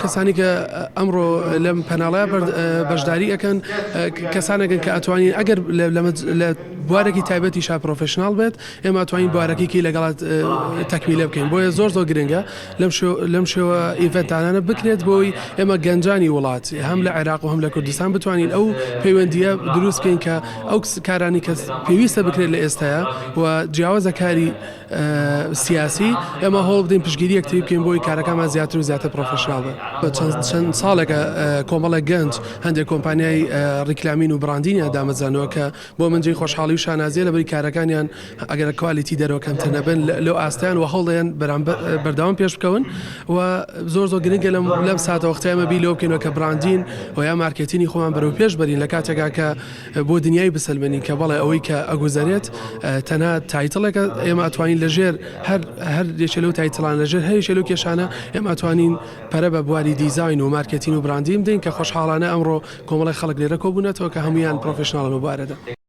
کەسانی کە ئەمڕۆ لەم پەناڵەیە بەشداری ئەکەن کەسانێکن کە ئەتوانین ئەگەر لە بوارێکی تایبەتیشا professional بێت ئێمە ئەتوانین بوارەکەی لەگەڵات تەکمیلە بکەین بۆیە زۆر زۆر گرنگە لەم شێوە event انە بکرێت بۆی ئێمە گەنجانی وڵات هەم لە عێراق و هەم لە کوردستان بتوانین ئەو پەیوەندیە دروست بکەین کە ئەو کارانی کە پێویستە بکرێت لە ئێستایا و جیاوازە کاری سیاسی ئێمە هەوڵ بدەین پشتگیری یەکتری بکەین بۆی کارەکانمان زیاتر و زیاتر professional بن. چەند ساڵێکە کۆمەڵێک گەنج هەندێک کۆمپانیای ڕیکلامین و branding یان دامەزراندووە کە بۆ من جێی خۆشحاڵی و شانازیە لەبەری کارەکانیان ئەگەر quality دەرەوە کەمتر نەبن لەو ئاستیان و هەوڵدەیەن بەردەوام پێش بکەون و زۆر زۆر گرنگە لەم لەم ساتەوەختە ئێمە بیر لەوە بکەینەوە کە branding و یا مارکێتینی خۆمان بەرەو پێش بەرین لە کاتێکا کە بۆ دنیای بسەلمێنین کە بەڵێ ئەوەی کە ئەگوزەرێت تەنها title ێکە ئێمە ئەتوانین لەژێر هەر هەر یەکێ لەو title انە لەژێر هەر یەکێ لەو کێشانە ئێمە ئەتوانین پەرە بە بواری دیزاین و مارکێتین و branding بدەین کە خۆشحاڵانە ئەمڕۆ کۆمەڵێک خەڵک لێرە کۆبوونەتەوە کە هەموویان professional ن لەو بوارەدا.